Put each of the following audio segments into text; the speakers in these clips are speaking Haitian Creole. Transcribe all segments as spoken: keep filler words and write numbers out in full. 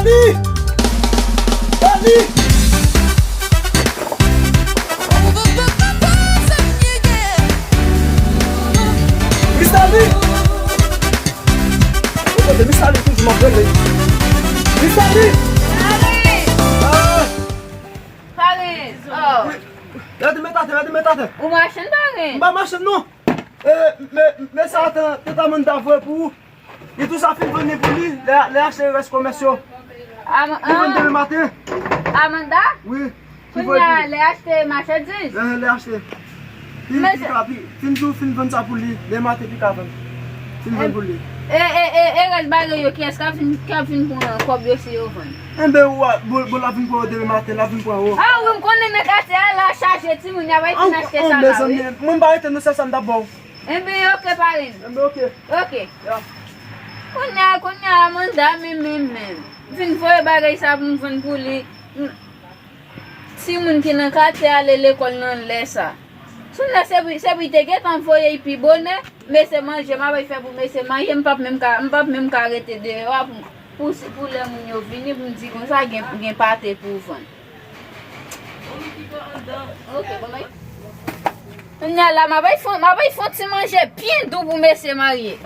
Dani! Dani! Miss Dani! Ou kote Miss Dani toujou m ap rele. Miss Dani! Dani! Ah! Paris! Oh! Gade met atè, gade met atè. Ou mache, Paris? M pa mache non. E, men, men sa, tante Amanda voye pou ou. Li tou sa fin vann li pou li, lè, lè achte rès komès yo. Li vann demen maten. Amanda? Wi. Kounye a, lè achte machandiz? Eh, lè achte. Li, li ka, li, fin di w fin vann sa pou li, demen maten li ka vann. Fin vann pou li. E, e, e, e rès bagay yo, kiyès k ap vin, k ap vin pran kòb yo si yo vann? Enben, ou a, bon, bon, l ap vin pran yo demen maten, l ap vin pran yo. Ah, wi, m konnen nan katye a, la chaje timoun, y ap al fin achte sa la, wi. Mezanmi, mwen m pa rete nan sèl sa m t ap ba w. Enben, oke, parenn. Enben, oke. Oke. Ya. Kounye a, kounye a, Amanda, men, men, men. Vin voye bagay sa pou m vann pou li. M, timoun ki nan katye a ale lekòl nan lè sa. Sou lè se pou, se pou li te gentan voye l pi bonè, men se manje m ap fè pou mesye marye, m p ap menm ka, m p ap menm ka rete deyò a pou, pou, pou lè moun yo vini, pou m di konsa gen, gen pate pou vann. Oke, bon, bay. Kounye a la, m ap fè, m ap fè yon ti manje byen dou pou mesye marye.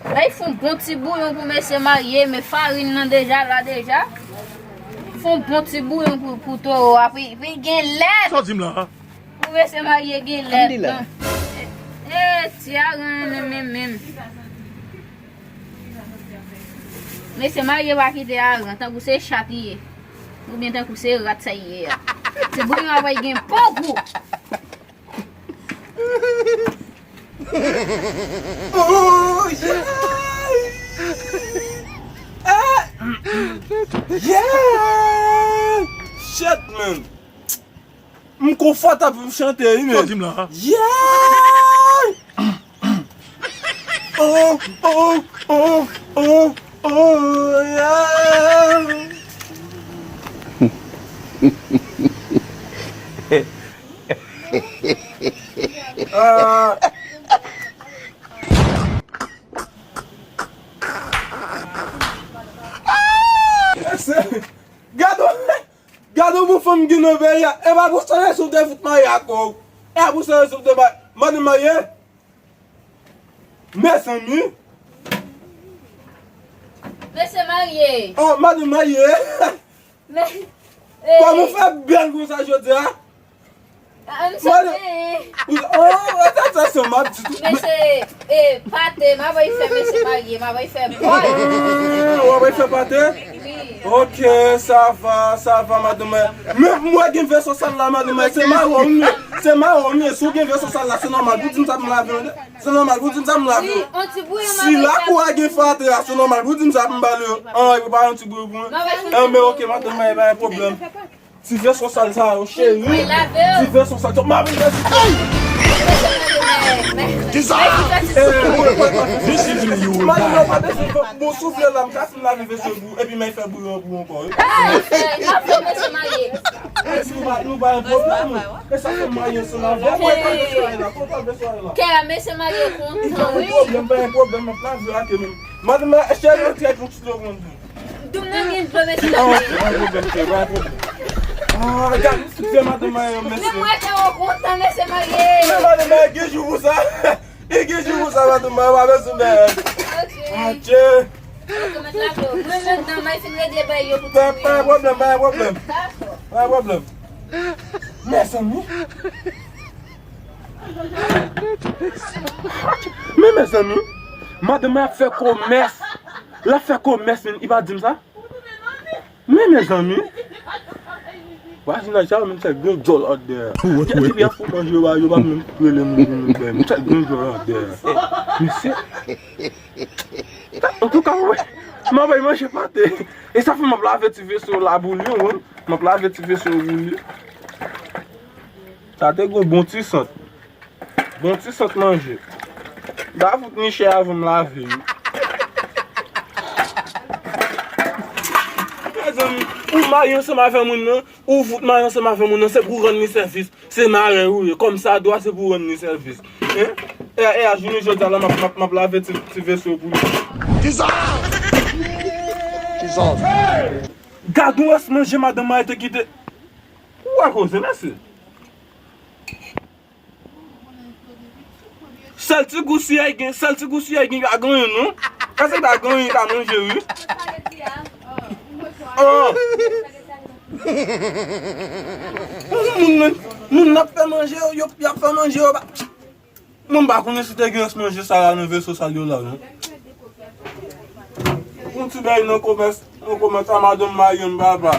Bay fè yon bon ti bouyon pou mesye marye, men farin nan deja la deja. Fè yon bon ti bouyon pou, pou towo a, pou, pou gen lèt. Sa w di m la? Pou mesye marye gen lèt. Alhamdulillah. E, e, ti aran menm, menm, menm. Mesye marye pa kite aran, tankou se chat li ye. Oubyen tankou se rat sa li ye a. Ti bouyon a pral gen bon gou. Oh, yeah! Ah! Yeah! Shit, man! M konfòtab pou m chante, wi, men. Sa w di m la? Yeah! Oh, oh, oh, oh, oh, yeah! Ah. Gade, gade yon bon fanm gen nan peyi a. E pa pou sa Yezu te fout marye ak ou. E pa pou sa Yezu te ba, madanm marye. Mezanmi. Mesye marye. Oh, madanm marye. Men, kòman w fè bèl konsa jodi a? Ah, m santi. Oh, atansyon, m ap di tou. Mesye, eh, pate, m ap fè mesye marye, m ap fè bòl. Ah, w ap fè pate? Wi. Ok, sa va, sa va, madanm. Men mwen gen veso sal la, madanm. Se mawon m ye. Se mawon m ye. Si w gen veso sal la, se nòmal pou di m sa pou m lave. Se nòmal pou di m sa pou m lave. Wi, yon ti bouyon. Si lakou a gen fatra, se nòmal pou di m sa pou m ba l. An, e pa yon ti bouyon pou mwen. Enben, ok, madanm, e pa yon pwoblèm. Ti veso sal sa yo, cheri. Ti veso sal sa. M ap vin fè ti. Kisa? Madanm, pa bezwen bon soufle la, m ka fin lave veso pou ou, epi m fè bouyon pou ou ankò, wi. Mesye marye. Mesye marye, nou pa, nou pa gen pwoblèm. E sa fè m marye ansanm avè w. Kè a mesye marye kontan, wi. Pa gen pwoblèm, pa gen pwoblèm, m ap lave ak yo menm. Madanm, èske yo trè kontan? Dlo konn dlo. Dlo m nan gen dlo, mesye marye. Pa gen pwoblèm, cheri, pa gen pwoblèm. Ah, gade, m fout fè madanm marye, mesye. Mwen, mwen, kè w kontan, mesye marye. Men madanm marye, gen jou pou sa. E gen jou pou sa, madanm marye, pa bezwen bèl. Ok. Adje. Ok, mèt lave yo. Mwen menm nan, mwen fin regle bay yo pou ti. Pa, pa gen pwoblèm, pa gen pwoblèm. Dakò. Pa gen pwoblèm. Mezanmi. Men mezanmi, madanm ap fè komès. L ap fè komès, men li pa di m sa. Men mezanmi. Vwazinaj sa yo menm fè grenn djòl out there. Depi y ap fout manje yo ba yo, yo pa menm rele moun pou moun bay. Menm fè grenn djòl out there. Mesye. Antouka, wi. M ap bay manje pate. E sa fè m ap lave ti veso la pou li, wi. M ap lave ti veso pou li. Sa te gon bon ti sant. Bon ti sant manje. M ta fout niche avan m lave, wi. Mezanmi, ou marye ansanm avè moun nan, ou fout marye ansanm avè moun nan, se pou rann li sèvis. Se marèy ou ye, kòmsadwa se pou rann li sèvis. Hein? E, e a jounen jodi a la, m ap, m ap, m ap lave ti, ti veso pou li. Kisa? Gad yon rès manje madanm mwen te kite. Ou wè koze, mèsi. Sèl ti gou siyay gen, sèl ti gou siyay gen, pa gen anyen non. Èske pa gen anyen ka manje, wi? Oh. Moun, moun, moun nan ap fè manje, yo, y ap fè manje, yo pa. Mwen m pa konnen si te gen rès manje sa la nan veso sal yo la, non. Yon ti bagay nan komès, nan komès a madanm marye m, papa.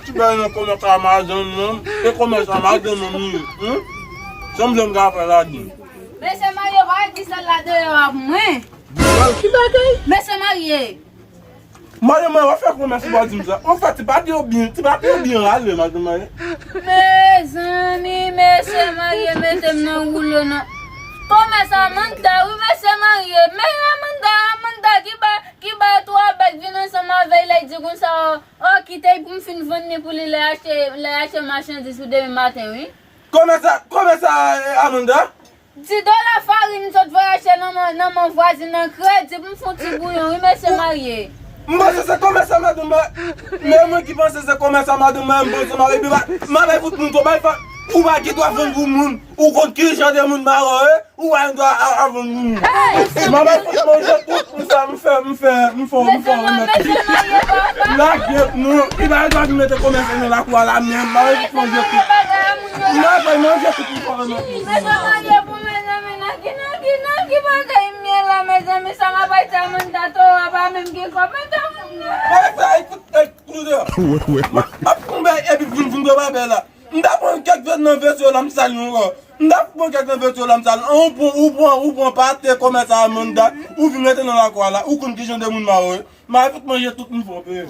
Ti bagay nan komès a madanm, non. E komès a madanm, non, li ye. Hm? Sa m janm ka fè ladan. Mesye marye, pa di sal la deyò a pou mwen. Ki bagay? Mesye marye. Madanm mwen, w ap fè komès ou pa di m sa. Anfèt, ti pa te yo byen, ti pa te yo byen rale, madanm mwen. Mezanmi, mesye marye mete m nan woulo nan. Komès Amanda, wi, mesye marye. Men Amanda, Amanda ki ba, ki ba twa bèk vin ansanm avè l, lè l di konsa, o, o, kite l pou m fin vann li pou li lè achte, lè achte machandiz pou demen maten, wi. Komès a, komès a, eh, Amanda? Di dola farin m sot voye achte nan men, nan men vwazin nan kredi pou m fè yon ti bouyon, wi, mesye marye. M panse se komès a madanm mwen. Men mwen ki panse se komès a madanm mwen, m panse m ap epi m ap fout moun twò bay fa. Ou pa gen dwa vann pou moun. Ou konn ki jan de moun m a wè, ou pa gen dwa a, a vann pou moun. M ap fout manje tout pou sa m fè, m fè, m fè, m fè remèt. Mesye marye, papa. Lage non, li pa gen dwa vin mete komès nan lakou a la menm. M ap fout manje tout. M ap manje tout pou fè remèt. Mesye marye pou mezanmi, nan ki, nan ki, nan ki bagay m ye la, mezanmi, sa m ap bay sa moun ta to a pa menm gen kòb, men ta moun nan. Mwen sa, ekout, ekout, m ap, m ap konbay epi vin, vin dwe babè la. M ta pran kèk vèt nan veso la, m sal yon ankò. M ta pran kèk nan veso la, m sal. Ou pran, ou pran, ou pran pate komès a Amanda, ou vin mete nan lakou a la, ou konn ki jan de moun m a wè. M ap fout manje tout moun fò peye.